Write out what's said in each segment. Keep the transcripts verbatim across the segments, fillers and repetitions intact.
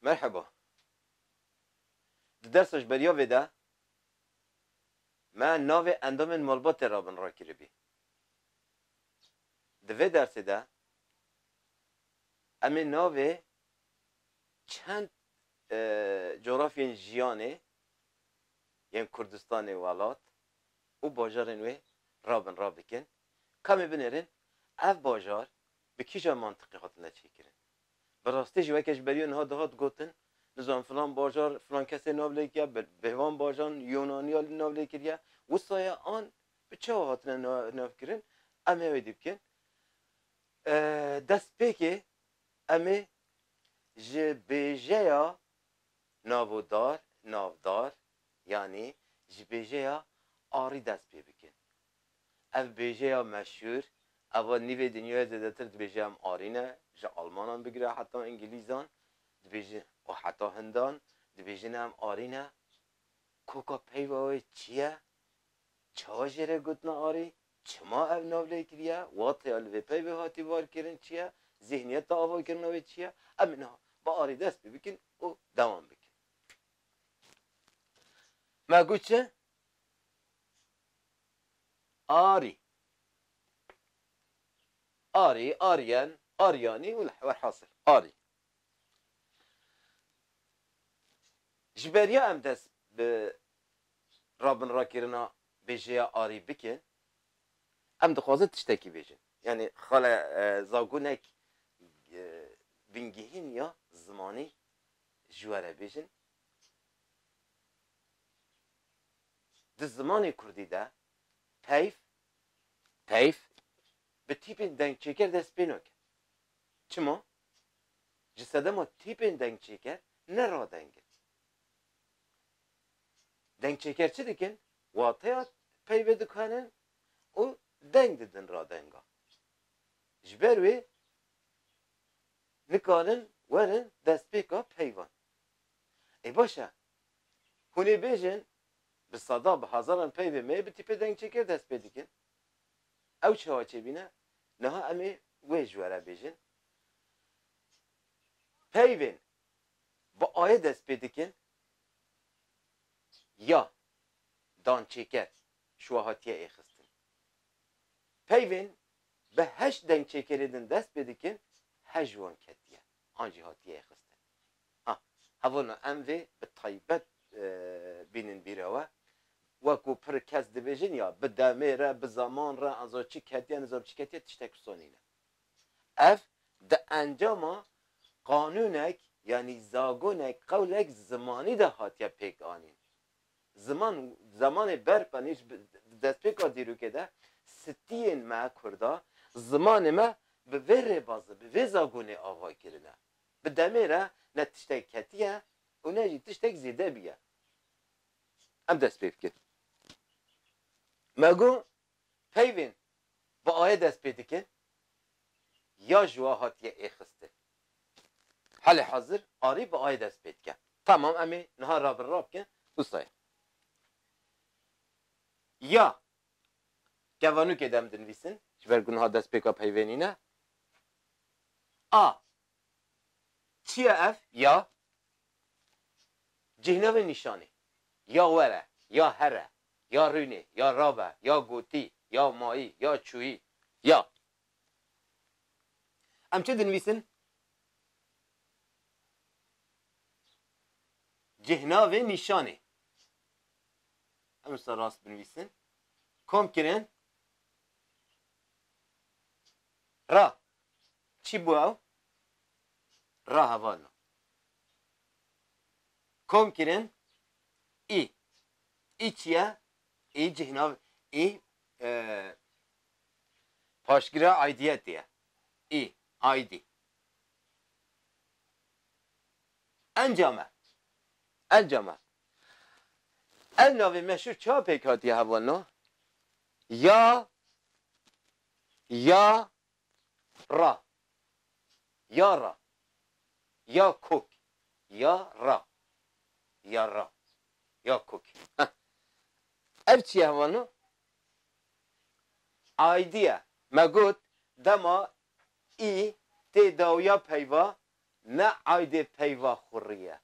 Merheba. Di dersa ji beriya vê de me navê endamên malbatê re bin rakiribî. Di vê dersê de em ê navê çend, e, coğrafyên jiyanê yên Kurdistanê welat û bajarên wê rabin rabikin. Ka em ê binêrin, ev bajar bi kîja mantiqê hatine çêkirin? Bi rastî jî weke ji beriya niha dihat gotin, nizam filan bajar, filan kesê nav lê kiriye, bi, bi van bajaran Yunaniya nav lê kiriye. Wisa ye an bi çawa hatine na-, nav kirin? Em ê wê dî bikin. E, destpêkê em ê ji bêjeya navodar, navdar, yanî ji bêjeya arî dest pê bikin. Ev bêjeya meşhûr, eva nîvê dinyayê zêdetir dibêje em arî ne, ji Almanan bigire heta Îngilîzan, dibêjin û heta Hindan, dibêjin em arî ne. Koka peyva wê çi ye? Çawa jê re gotina arî? Çima ev nav lê kiriye? Wateya li vê peyvê hatî var kirin çi ye? Zihniyeta avakirina wê çi ye? Em ê niha bi arî dest pê bikin û dewam bikin. Me got çi? Arî. Arî, Aryen, Aryanî û welhasil. Arî. Ji beriya em dest bi rabinrakirina bêjeya arî bikin, em dixwazin tiştekî bêjin. Yanî xale, e, zagonek, e, bingehîn ya zimanî ji we re bêjin. Di zimanê kurdî de peyv, peyv bi tîpên dengçêker dest pê nake. Çima? Ji sedema tîpên dengçêker ne radeng in. Dengçêker çi dikin? Wateya peyvê dikanin û deng didin radenga. Ji ber wê nikarin werin destpêka peyvan. Ê baş e. Hûn ê bêjin, bi seda, bi hezaran peyvê me bi tîpê dengçêker dest pê dikin. Ew çawa çêbîne? Niha em ê wê ji we re bêjin. Peyvên bi ayê dest pê dikin, ya dançêker ji we hatiye êxistin. Peyvên bi heşt dengçêkerê din dest pê dikin, he ji wan ketiye, an jî hatiye êxistin. Ha, hevalno, em vê bi taybet, e, bînin bîra we. Wekû pir kes dibêjin ya, bi demê re, bi zeman re, an zor çi ketiye, nizam çi ketiye, tiştek wisa nîne. Ev di encama qanûnek, yanî zagonek, qewlek zimanî de hatiye pêk anîn. Ziman, zemanê berpanî ji bi-, destpêka dîrokê de stiyên me Kurda zimanê me bi vê rêbazê, bi vê zagonê ava kirine. Bi demê re ne tiştek ketiye û ne jî tiştek zêde bûye. Em dest pê bikin. Me got, peyvên bi ayê dest pê dikin, ya ji wa hatiye êxistin. Halê hazir arî bi ayê dest pê dike. Tamam, em ê niha rabin rabikin. Wisa ye. Ya. Kevanûkê de em dinivîsin. Ji ber ku niha destpêka peyvê nîne. A. Çi ye ev? Ya. Cîhnavê nîşanê. Ya were, ya here, ya rûnê, ya rabe, ya gotî, ya mayî, ya çûyî. Ya. Em çi dinivîsin? Cîhnavê nîşanê. Em wisa rast binivîsin. Kom kirin. Ra. Çi bû ew? Ra hevalno. Kom kirin. Î. Î çi ye? Î cihnav. Î, e, paşgira aidiyetê ye. Î. Aidî. Encame. Encame. Ev navê meşhûr çawa pêk hatiye hevalno? Ya, ya, ra. Ya ra. Ya kok. Ya ra. Ya ra. Ya kok. Heh. Ev çi ye hevalno? Aidî ye. Me got, dema î tê dawiya peyva, ne aydê peyva xurî ye.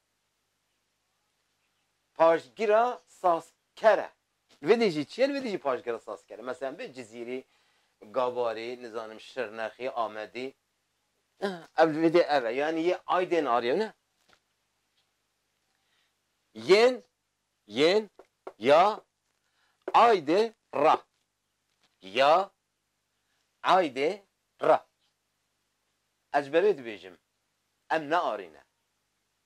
Paşgira sazker e. Li vê dî jî çi ye? Li vê dî jî paşgira sazker e. Mesela bi Cizîrî, Gabarî, nizanim Şirnexî, Amedî. Ev li vê dê ev e. Yanî yê aydên arî ne? Yên, yên, ya, aydê, ra. Ya, aydê, ra. Ez ji ber wê dibêjim, em ne arî ne.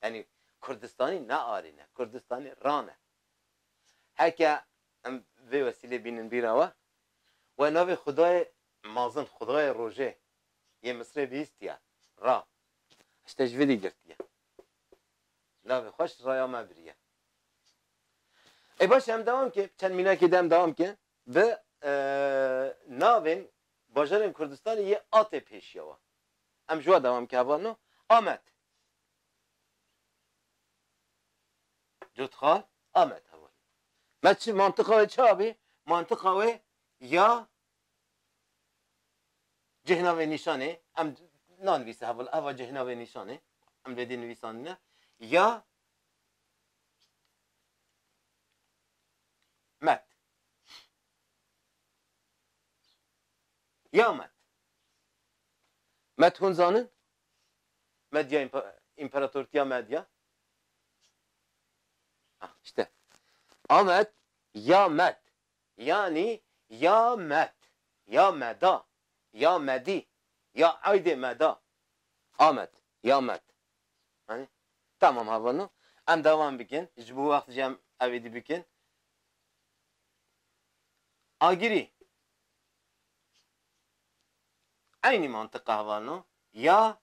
Yanî Kurdistanî ne arî ne. Kurdistanî ra ne. Heke em vê wesîlê bînin bîra we, we navê Xwedayê mezin, Xwedayê rojê yê Misrê bihîstiye. Ra. Îşte ji vê dî girtiye. Navê xwe ji raya me biriye. Ê baş, em dewam ke, çend mînakê de em dewam ke, bi, e, navên bajarên Kurdistanê yê atê pêşiya we. Em ji we dewam ke, hevalno. Amed. Cotxal, Amed, hevalno. Me çi mantiqa wê çi abî? Mantiqa wê ya Cih navê nîşanê, em nanivîse heval, eva cih navê nîşanê, em lê dî nivîsandine. Ya Met. Ya Met. Met hûn zanin? Medya, împa-, împaratortiya Medya. Ah, işte. Amed, ya Med. Yanî ya Med, ya Meda, ya Medî, ya Aydê Meda. Amed, ya Med. Hani? Tamam, hevalno. Em devam bikin. Ji bo wext jî em evê dî bikin. Agirî. Eynî mantiqa, hevalno. Ya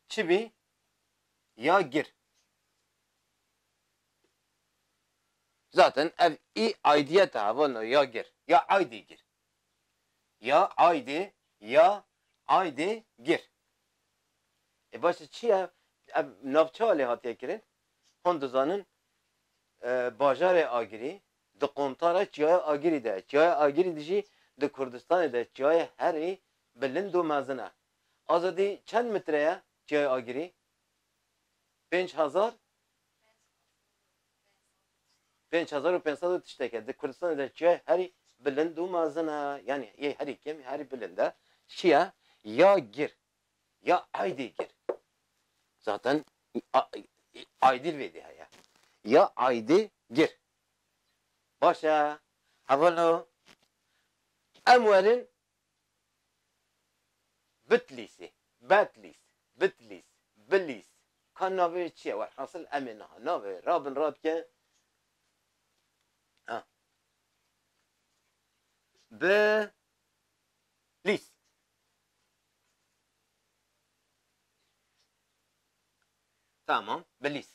çi bî? Ya gir. Zaten ev î aydiyet e, hevalno, ya gir. Ya aydê gir. Ya aydê, ya aydê gir. E baş e, çi ye? Ev navçe lê hatiye kirin. Hûn dizanin, e, bajarê Agirî di kontara Çiyayê Agirî de. Çiyayê Agirî de jî di Kurdistanê de çiyayê herî bilind û mezin e. Azadî çend metre ye Çiyayê Agirî? Pênc hezar? Pênc hezar û pênc sed û tiştek e. Di Kurdistanê de çiyayê herî bilind û mezin e. Yanî yê herî kêm, herî bilind e. Çi ye? Ya gir. Ya aydê gir. Zaten a-, aydî li vê dê heye. Ya aydê gir. Baş e. Hevalo. Em werin Bitlîsê. Betlîs. Bitlîs. Bilîs. Ka navê çi ye? Werhasil em ê niha navê rabin radike. Ha. Bi Lîs. Tamam, bi lîs.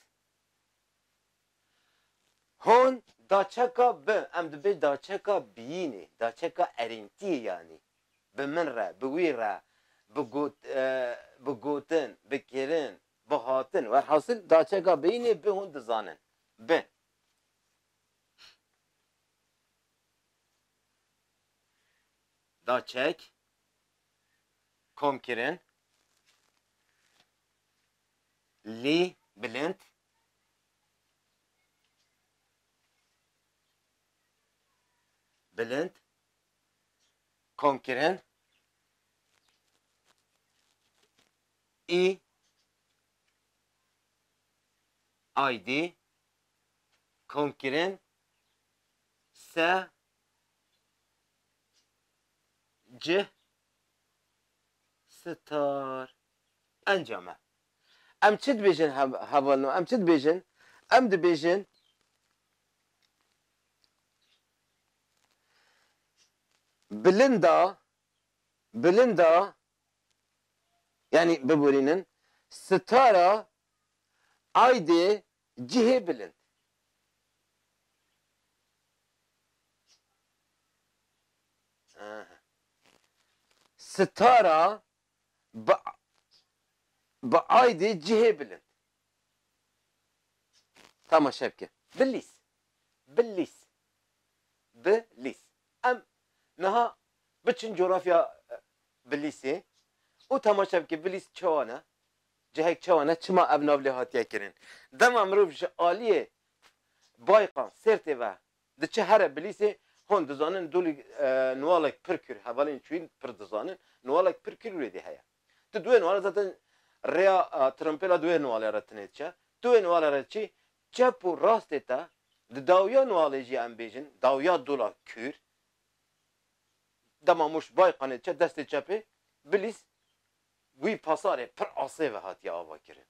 Hûn daçeka bi, em dibê daçeka biyînê, daçeka erêntiyê yanî. Bi min re, bi wî re, bi got-, e, bi gotin, bi kirin, bi hatin. Werhasil daçeka biyînê bi hûn dizanin. Bi. Daçek, komkirin, lî, bilind, bilind, komkirin, î, aydî, komkirin, se, cih, sitar. Encame. Em çi dibêjin hev-, hevalno? Em çi dibêjin? Em dibêjin bilinda, bilinda, yanî biborînin, sitara aydê cihê bilind. Aha. Sitara bi, bi aydê cihê bilind. Temaşe bike. Bilîs. Bilîs. Bilîs. Em niha biçin coğrafya, e, Bilîsê û temaşe bike Bilîs çawa ne? cihek çawa ne, çima ev nav lê hatiye kirin? Dema mirov ji aliyê Bayqan, Sêrtê ve diçe here Bilîsê, hûn dizanin dûlî, e, Nuwalek pir kûr, hevalên çûyîn pir dizanin, Nuwalek pir kûr wê dê heye. Tu di wê Nuwalê zaten rêya, e, Trimpêla di wê Nuwalê re tinê diçe. Tu wê Nuwalê re çî, çep û rastê te, di dawiya Nuwalê jî em bêjin, dawiya dûla kûr, dema Mûş Bayqanê diçe destê çepê, Bilîs wî pasarê pir asê ve hatiye avakirin.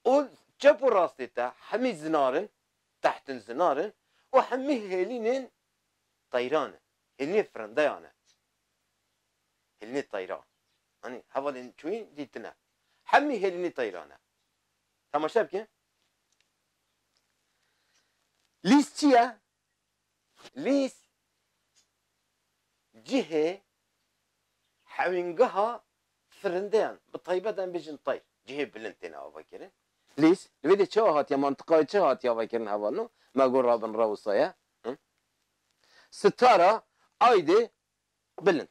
Û çep û rastê te hemî zinar in, tehtin zinar in û hemî hêlînên teyran in. Hêlînê firindeyan e. Hêlînê teyran. Hani hevalên çûyîn dîtine. Hemî hêlînê teyran e. Temaşe bike. Lîs çi ye? Lîs cihê hewîngeha firindeyan, bi taybet em bêjin teyr, cihê bilind têne avakirin. Lîs, li vê de çawa hatiye, mantiqayê çi hatiye avakirin hevalno? Me got rabin re wisa ye. Hi? Sitara aydê bilind.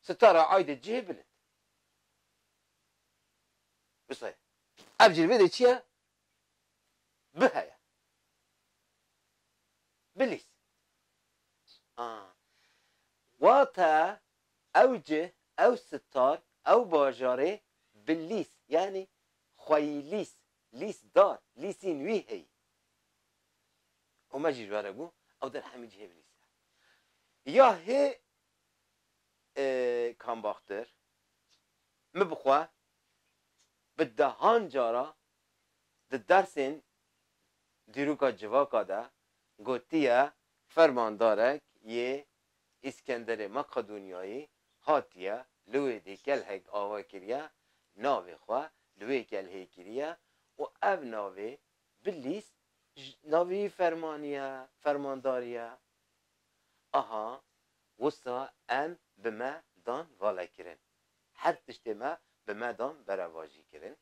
Sitara aydê cihê bilind. Wisa ye. Ev jî li vê de çi ye? Bi heye. Bilîs. Ha. Wate ew cih, ew sitar, ew bajarê bi lîs, yanî xweyî lîs, lîsdar, lîsên wî heyî. Û me jî ji we re got, ew der hemî cihê bi lîs e. Ya hê, e, kambaxtir, min bi xwe bi dehan cara di dersên dîroka civaka de gotiye, fermandarek yê Îskenderê Makedonyayî hatiye, li wê dê kelhek ava kiriye, navê xwe li wê kelhê kiriye û ev navê bi lîs ji navê wî fermanî ye, fermandarî ye. Aha, wisa em bi me dan valekirin. Her tiştê me bi me dan berevajî kirin.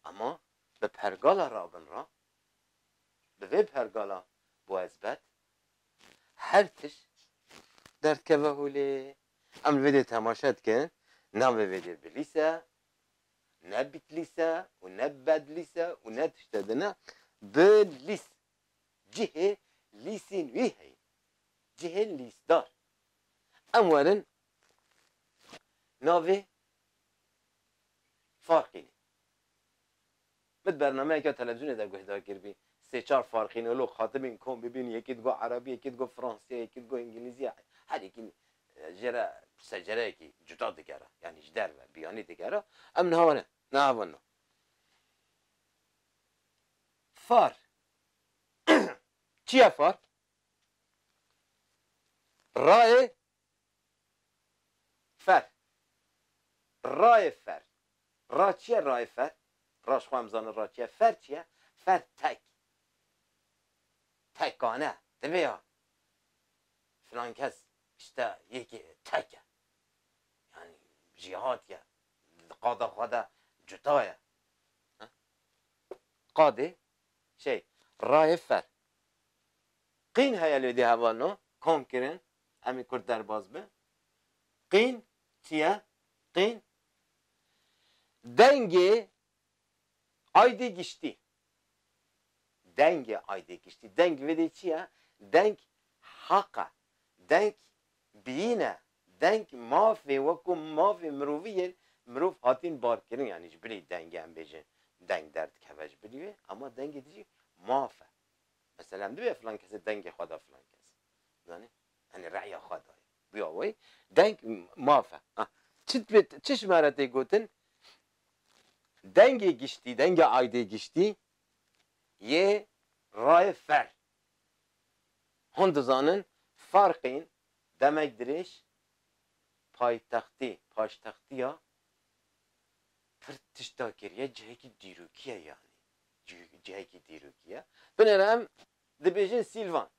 Ama bi pergala rabin re, bi vê pergala bi ezbet, her tişt derdikeve holê. Em li vê dê temaşe dikin, navê vê dê Bilîs e, ne Bitlîs e û ne Bedlîs e û ne tişte din e. Bilîs. Cihê lîsên wî heyî. Cihên lîsdar. Em werin navê Farqînê. Min di bernameyeke televîzyonê de guhdar kiribî. Sê çar farqînolog hatibîn kom bibîn, yekî digot erebî, yekî digot fransî, yekî digot îngilîzî. Her yekî, e, jê re secereyekî cuda digere. Yanî ji derve, biyanî digere. Em niha ne, niha vano. Far. Çi ye far? Rayê fer. Rayê fer. Ra çi ye rayê fer? Ra ji xwe em zanin ra çi ye. Fer çi ye? Fer tek. Tekane. Divê ya. Filan kes işte yekî tek e. Yani jî hatiye. Qada xwe de cuda ye. Ha? Qadê şey, rayê fer. Qîn heye lê dê hevalno, kom kirin, em ê kurt derbas bi. Qîn çi ye? Qîn dengê aydê giştî. Dengê aydê giştî. Deng vê dê çi ye? Deng heq e. Deng bîn e. Deng mafê, wekû mafê mirovî yên mirov hatîn barkirin, yanî ji bilî dengê em bêjin, deng derdikeve ji bilî wê, ama dengê dijî maf e. Mesela em dibê filan kesê dengê xwe da filan kes. Zanî? Yanî reya xwe daye. Buya wê deng maf e. Ha. Çi dibê, çi ji me re tê gotin? Dengê giştî, dengê aydê giştî yê rayê fer. Hûn dizanin Farqîn demek dirêj paytextî, paştextiya pir tişta kiriye, cihekî dîrokî ye yanî. Cih-, cihekî dîrokî ye. Binêre em dibêjin Sîlvan.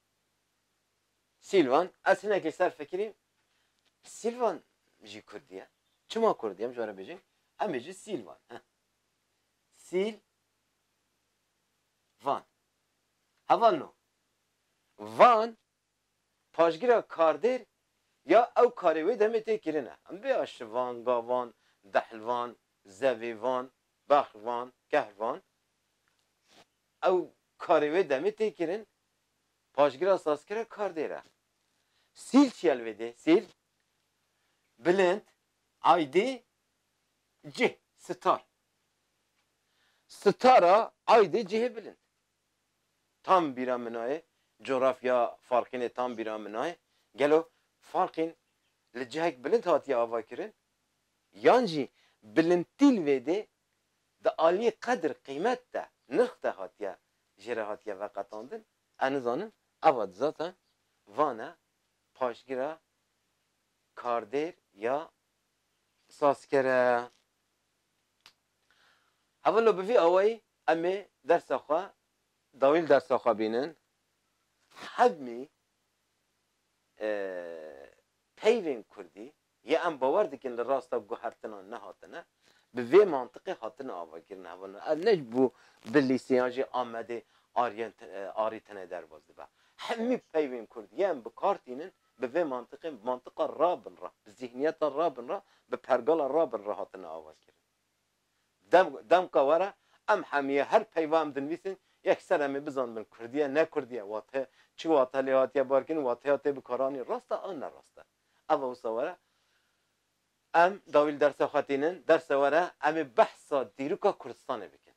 Sîlvan, ez hinekî ser fikirî, Sîlvan jî kurdî ye. Çima kurdî ye? Em ji we re bêjin. Em bêjin Sîlvan. Heh. Sîl Van. Hevalno. Van, paşgira kardêr ya ew karê wê demê tê kirine. Em bê ya şivan, gavan, Dehlvan, Zevêvan, Baxvan, Kehvan. Ew karê wê demê tê kirin, paşgira sazkira kardêr e. Sîl çi ye li vê dê? Sîl, bilind, aydê, cih, sitar. Sitara aydê cihê bilind. Tam bîra min nayê, coğrafya Farqînê tam bîra min nayê. Gelo Farqîn li cihek bilind hatiye avakirin? Yan jî bilindtî li vê dê di aliyê qedir, qîmet de, nirx de hatiye, jê re hatiye veqetandin? Ez nizanim, eva di zaten vane paşgira kardêr ya sazker e. Hevalo bi vî awayî em ê dersa xwe, dawî li dersa xwe bînin. Hemî, e, peyvên kurdî yê em bawer dikin li rasta guhertina nehatine, bi vê mantiqê hatine avakirin. Hevalo, ev ne ji bo Bilîsê yan jî Amedê ariyên te-, e, arî tenê derbas dibe. Hemî peyvên kurdî yê em bi kar tînin, bi vê mantiqê, bi mantiqa rabin re, bi zîhniyeta rabin re, bi pergala rabin re hatine avakirin. Dem, demka were em hemiye her peyva em dinivîsin, yekser em ê bizanibin kurdî ye, ne kurdî ye, wate, çi wate lê hatiye barkirin, wateya tê bikaranî rast e an ne rast e. Eva wisa were em dawî li dersa xwe tînin, dersa were em ê behsa dîroka Kurdistanê bikin.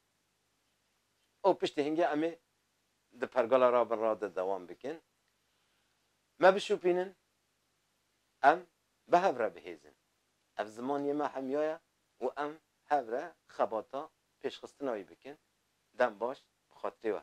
Û piştî hingê em ê di pergala rabin re de dewam bikin. Me bişopînin, em bi hev re bihêzin. Ev ziman yê me hemiya ye û em hev re xebata pêşxistina wî bikin. Dem baş, bi xatirê we.